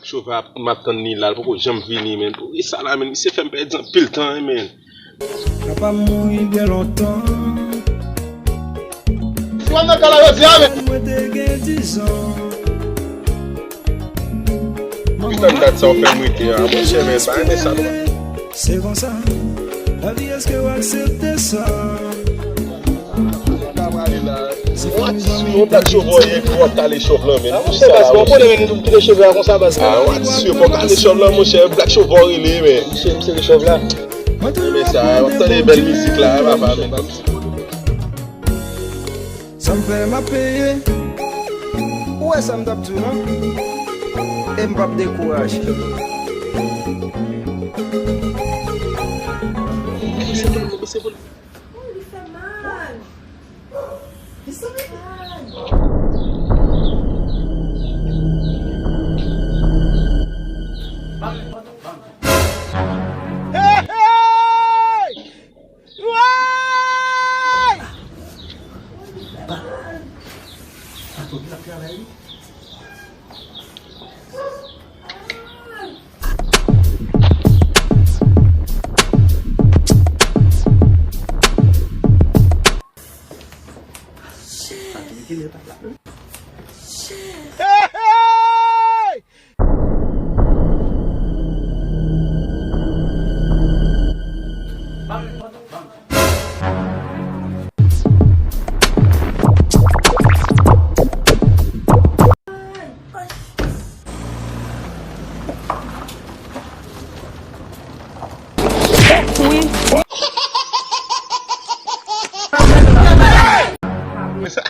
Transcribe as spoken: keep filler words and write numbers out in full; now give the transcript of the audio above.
Chofè ap, m ap tann li la, li poko janm vini, men. Poukisa la, men? Misye fè m pèdi anpil tan, wi, men. Papa m mouri byen lontan. Mwen te gen dizan. Ki tan dat sa w fè m rete a, monchè, men pa renmen sa, non. Se konsa, lavi, èske w aksepte sa? Yon blak chofè w ye, epi w ap kale chòf lan, men. Ah, monchè, baz, bon, konnen men nou kite cheve a konsa, baz. Ah, w ap sou, bon, kale chòf lan, monchè, blak chofè w rele, men. Misye, misye, chòf la. Renmen sa, w ap tande bèl mizik la, papa, men. Sa m fè, m ap peye. Ou wè sa m t ap di w lan? E m p ap dekouraje. Oh, li fè mal. Li fè mal. Hey, hey! Woy! Hey, hey! Wi. Men sa,